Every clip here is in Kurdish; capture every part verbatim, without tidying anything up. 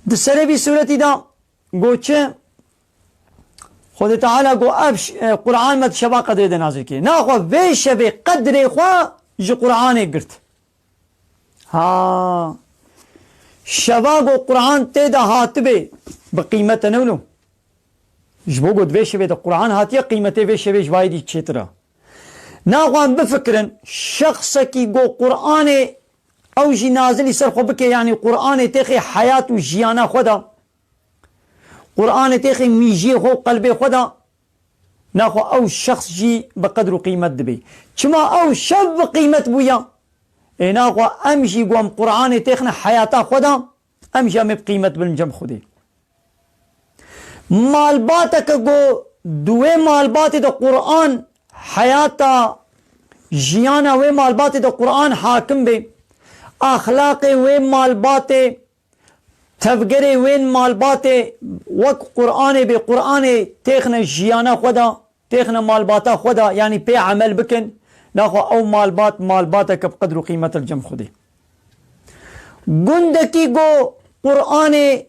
Di serê vî sûretî de got çi? Xwedê Teala got, ev ş-, e, Qur'an me di şeva qedrê de nazil kiriye. Naxwe vê şevê qedrê xwe ji Qur'anê girt. Ha. Şeva got Qur'an tê de hatibê, bi qîmet e ne wilo. Ji bo got vê şevê de Qur'an hatiye, qîmetê vê şevê ji vayê dî çêtir e. Naxwe em bifikirin, şexsekî got Qur'anê ew jî nazilî ser xwe bike, yanî Qur'anê têxê heyat û jiyana xwe de, Qur'anê têxê mîjiyê xwe û qelbê xwe de, naxwe ew şexs jî bi qedr û qîmet dibe. Çima ew şev bi qîmet bûye? Ê naxwe em jî ku em Qur'anê têxine heyata xwe de, em jî em ê bi qîmet bin cem Xwedê. Malbateke ku di wê malbatê de Qur'an heyata jiyana wê malbatê de Qur'an hakim bê, axlaqê wê malbatê, tevgerê wên malbatê wek Qur'anê bê, Qur'anê têxine jiyana xwe de, têxine malbata xwe de, yanî pê emel bikin, naxwe ew malbat, malbateke bi qedr û qîmet e li cem Xwedê. Gundekî ku Qur'anê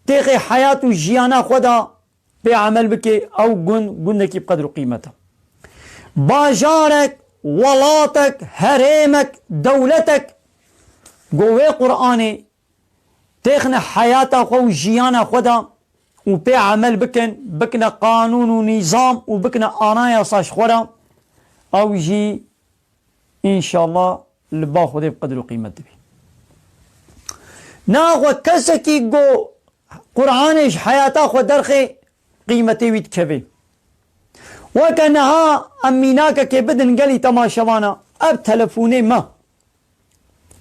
têxê heyat û jiyana xwe de pê emel bike, ew gund, gundekî bi qedr û qîmet e. Bajarek, welatek, herêmek, dewletek ku wê Qur'anê têxine heyata xwe û jiyana xwe de û pê emel bikin, bikine qanûn û nîzam û bikine anayasa ji xwe re, ew jî înşallah li ba Xwedê bi qedr û qîmet dibî. Naxwe kesekî ku Qur'anê ji heyata xwe derxê, qîmetê wî dikeve. Weke niha em mînakekê bidin gelî temaşevana, ev telefonê me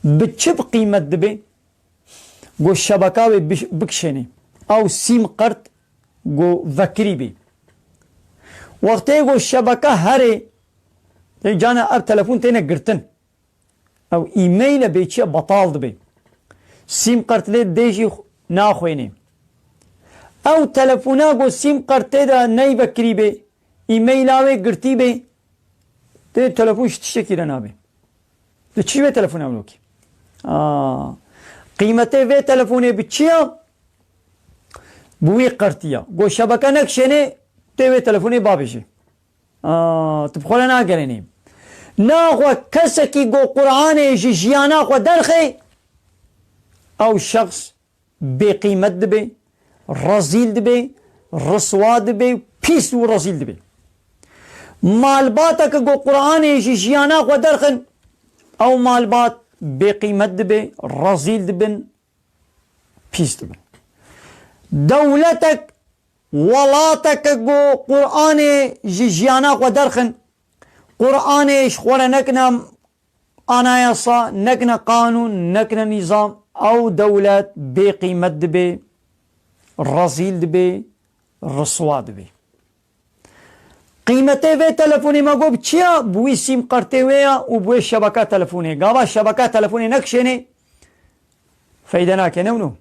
bi çi bi qîmet dibe? Ku şebeka wê biş-, bikişênê. Ew sîm qert ku vekirî bê. Wextê ku şebeka herê, tê cana ev telefon têne girtin. Ew e-mail e bê çi ye, betal dibe. Sîm qert lê dê jî xu-, naxwênê. Ew telefona ku sîm qert tê de ney vekirî bê, e-maila wê girtî bê, tê telefon ji tiştekî re nabe. Tu çi ji vê telefona ew lokî? Aa, qîmetê vê telefonê bi çi ya? Bi wî qertiya. Go şebeke nekişênê, tê wê telefonê babêjê. Aa, tu bi xwe re nagerênî. Naxwe kesekî go Qur'anê ji jiyana xwe derxê, ew şexs bêqîmet dibe, rezîl dibe, riswa dibe, pîs û rezîl dibe. Malbateke go Qur'anê ji jiyana xwe derxin, ew malbat bêqîmet dibe, rezîl dibin, pîs dibin. Dewletek, welateke go Qur'anê ji jiyana xwe derxin, Qur'anê ji xwe re nekine anayasa, nekine qanûn, nekine nîzam, ew dewlet bêqîmet dibe, rezîl dibe, riswa dibe. Qîmetê vê telefonê me got bi çi ya? Bi wî sîm qertê wê ya û bi wê şebeka telefonê. Gava şebeka telefonê nekişênê, feyde nake, ne wino?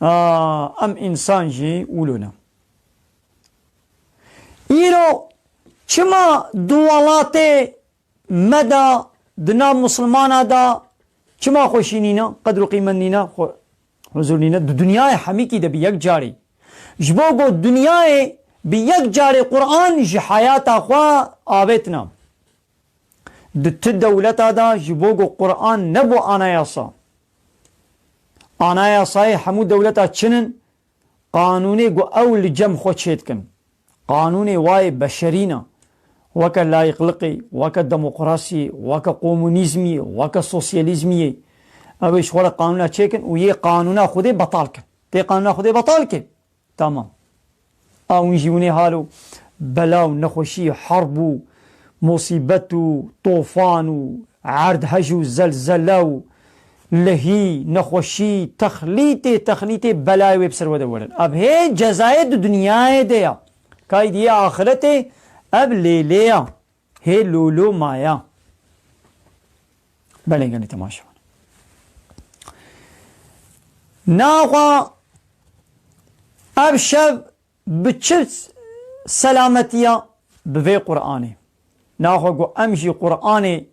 Aa, em însan jî wilo ne. Îro çima di welatê me de, di nav misilmana de çima xweşî nîne, qedr û qîmet nîne, xwe-, huzur nîne? Di dinyayê hemîkî de bi yek carî. Ji bo ku dinyayê bi yek carê Qur'an ji heyata xwe avêtina. Di ti dewleta de ji bo ku Qur'an nebû anayasa. Anayasayê hemû dewleta çin in, qanûnê ku ew li cem xwe çêdikin. Qanûnê wayê beşerî ne. Weke layîqliqê, weke demokrasiyê, weke komunîzmiyê, weke sosyalîzmiyê. Ew ê ji xwe re qanûna çêkin û yê qanûna Xwedê betal kin. Tê qanûna Xwedê betal kin. Tamam. A hûn jî hûnê halo bela û nexweşî, herb û musîbet û tofan û erdhej û zelzele û lehî, nexweşî, texlîtê, texlîtê belayê wê bi ser we de werin. Ev hê cezayê di dinyayê de ya. Kay diye axretê ev lêlê ya. Hê lolo maya. Belê gelî temaşevan. Naxwa ev şev bi çi selametiya? Bi vê Qur'anê. Naxwe ku em jî Qur'anê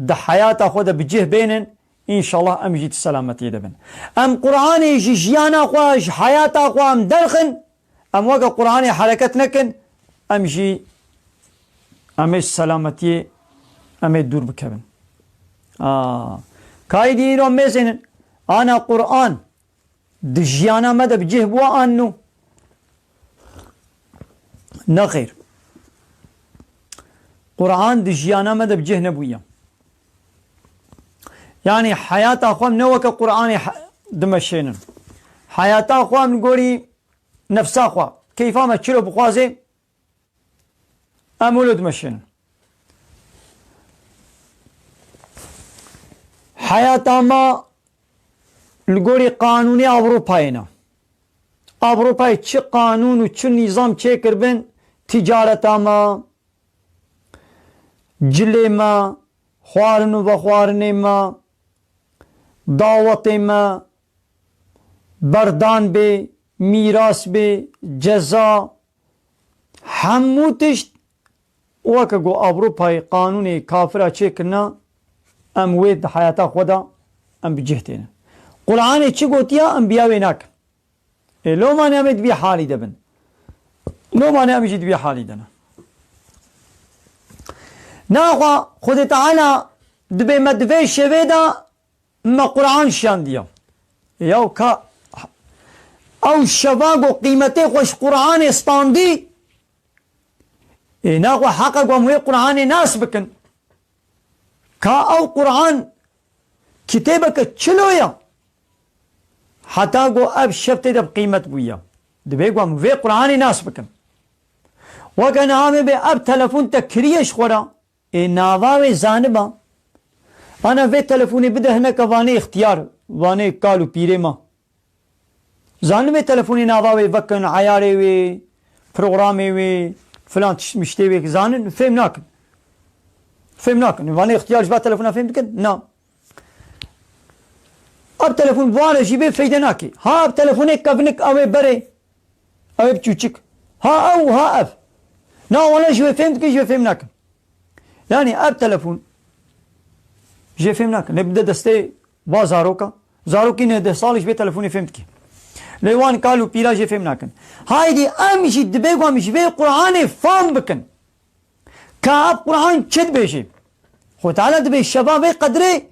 di heyata xwe de bi cih bênin, Înşallah em jî di selametiyê de bin. Em Qur'anê ji jiyana xwe, ji heyata xwe em derxin, em weke Qur'anê hereket nekin, em jî, em ê ji selametiyê, em ê dûr bikevin. Aa, kaydî îro mêzênin, ana Qur'an di jiyana me de bi cih bû an nû? Nexêr. Qur'an di jiyana me de bi cih nebûye. Yanî heyata xwe em ne weke Qur'anê he-, dimeşênin. Heyata xwe em li gorî nefsa xwe, keyfa me çilo bixwaze, em wilo dimeşênin. Heyata me li gorî qanûnê Ewropayê ne. Ewropayê çi qanûn û çi nîzam çêkiribin, ticareta me, cilê me, xwarin û vexwarinê me, dawetê me, berdan bê, mîras bê, ceza, hemû tişt weke ku Ewropayê qanûnê kafira çêkirina, em wê di heyata xwe de em bi cih têne. Qur'anê çi gotiya, em biya wê nakin. Ê, lomanê em ê di vî halî de bin. Lomanê em jî di vî halî de ne. Naxwe Xwedê Teala dibê me di vê şevê de me Qur'an şiyandiya. Yaw ka ew şeva ku qîmetê xwe ji Qur'anê standî, ê, naxwe heqa ku em wê Qur'anê nas bikin. Ka ew Qur'an kitêbeke çilo ye. Heta ku ev şev tê de bi qîmet bûye. Dibê ku em vê Qur'anê nas bikin. Weke niha me bê ev telefon te kiriye ji xwe re, ê, nava wê zaniba. Ana vê telefonê bide hineke vanê ixtiyar, vanê kal û pîrê me. Zanin vê telefonê nava wê vekin, eyarê wê, programê wê, filan tişt miştê wê zanin, fêm nakin. Fêm nakin. Vanê ixtiyar ji va telefona fêm dikin? Na. Ev telefon bi wan re jî bê feyde nake. Ha ev telefonê kevnik ew ê berê, ew ê biçûçik. Ha ew, ha ev. Na wana ji wê fêm dikin, ji wê fêm nakin. Yanî ev telefon jê fêm nakin. Lê bide destê va zaroka. Zarokî neh deh salî ji vê telefonê fêm dike. Lê wan kal û pîra jê fêm nakin. Haydî em jî dibê ku em ji vê Qur'anê fam bikin. Ka ev Qur'an çi dibêjê? Xwe Teala dibê şeva vê qedrê,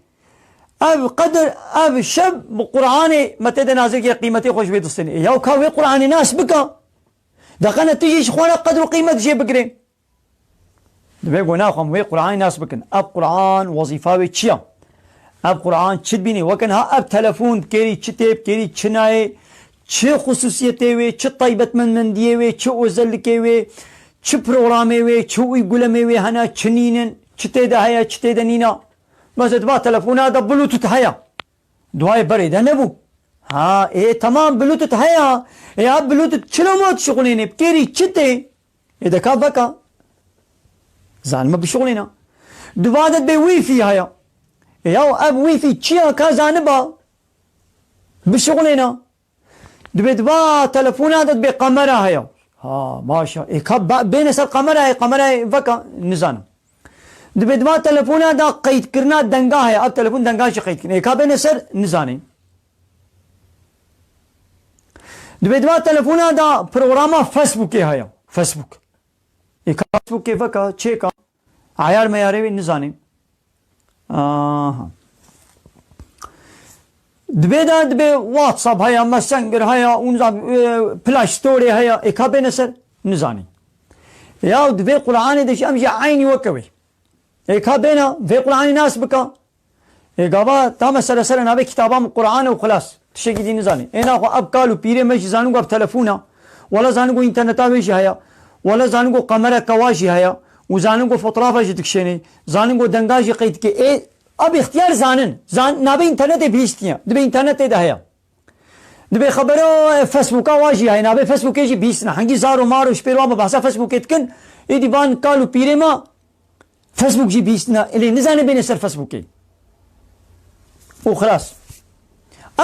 ev qedr, ev şev bi Qur'anê me tê de nazil kir, qîmetê xwe ji wê distêne. Ê, yaw ka wê Qur'anê nas bika. Deqene tu jî ji xwe re qedr û qîmet jê bigirê. Divê ku naxwe em wê Qur'anê nas bikin. Ev Qur'an wezîfa wê çi ya? Ev Qur'an çi dibînî? Weke niha ev telefon kêrî çi tê, kêrî çi nayê, çi xusûsiyetê wê, çi taybetmendmendiyê wê, çi özellikê wê, çi programê wê, çi uygulemê wê hene, çi nînin, çi tê de heye, çi tê de nîna. Mesela di va telefona de Bluetooth heye. Duayê berê de nebû. Ha, ê, temam Bluetooth heye. Ê, ev Bluetooth çilo ma dişixulênê? Bi kêrî çi tê? Ê, deka veka. Zanime bişixulêna. Di va de dibê Wi-Fi heye. Ê, yaw ev Wi-Fi çi ya ka zaniba? Bişixulêna. Dibê di va telefona de dibê kamera heye. Ha, baş e. Ê, ka ba-, bêne ser kamerayê, kamerayê veka, nizanim. Dibê di va telefona de qeydkirina denga heye. Ev telefon denga jî qeyd kirin. Ê, ka bêne ser, nizanî. Dibê di va telefona de programa Facebookê heye. Facebook. Ê, ka Facebookê veka, çêka. Ayar meyarê wê nizanî. Aha. Dibê de, dibê WhatsApp heye, Messenger heye, û nizam, e, Play Store heye, ê ka bêne ser? Nizanî. Ya divê Qur'anê de jî em jî eynî weke wê. Ê ka bêna, vê Qur'anê nas bika. Ê gava ta mesele ser navê kitaba min Qur'an û xilas. Tiştekî dî nizanî. Ê naxwe ev kal û pîrê me jî zanin ku ev telefon e. Wala zanin ku înterneta wê jî heye. Wala zanin ku kamereke wa jî heye. Û zanin ku fotoğrafa jî dikişênê. Zanin ku denga jî qeyd dike. Ê, ev ixtiyar zanin. Zan-, navê înternetê bihîstiye. Dibê înternetê de heye. Dibê xebera, e, Facebooka wa jî heye. Navê Facebookê jî bihîstina. Hengî zar û mar û ji pêr wan bi behsa Facebookê dikin. Êdî van kal û pîrê me Facebook jî bihîstina, lê nizane bêne ser Facebookê. Û xilas.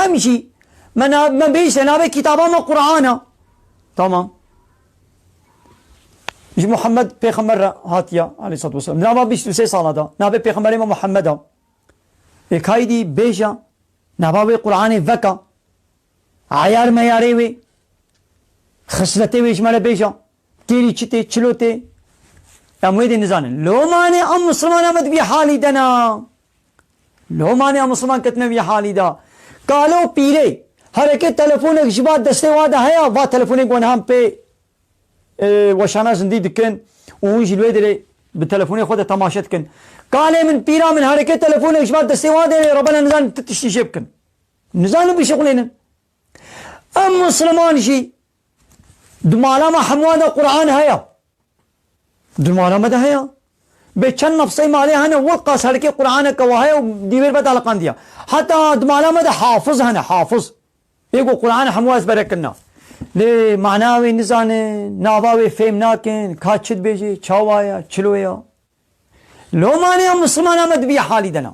Em jî, me na-, me bihîste navê kitaba me Qur'an e. Tamam. Ji Muhammed Pêxember re hatiye, aleyhissalatu vesselam. Nava bîst û sê sala da. Navê Pêxemberê me Muhammed e. Ê kaydî bêja, nava wê Qur'anê veka, ayar meyarê wê, xisletê wê ji me re bêja, kêrî çi tê, çilo tê, em wê dê nizanin. Lomanê em Mislimana me di vî halî de ne. Lomanê em Misliman ketine vî halî de. Kalo pîrê, hereke telefonek ji va destê wa de heye, va telefonê gonhan pê e, weşana zindî dikin û hûn jî li wê derê bi telefonê xwe de temaşe dikin. Kalê min, pîra min, herike telefonek ji van destê wan derê re bene, nizanin ti tiştî jê bikin. Nizanin bişixulênin. Em Misliman jî di mala me hemû de Qur'an heye. Di mala me de heye. Bê çend nefsey malê hene, wilqas herikê Qur'aneke wa heye û dîwêr ve daliqandiye. Heta di mala me de hafiz hene, hafiz. Ê ku Qur'an hemû ezbere kirina. Lê mana wê nizanin, nava wê fêm nakin, ka çi dibêje, çawa ye, çilo ye. Lomanê em Mislimana me di vî halî de ne.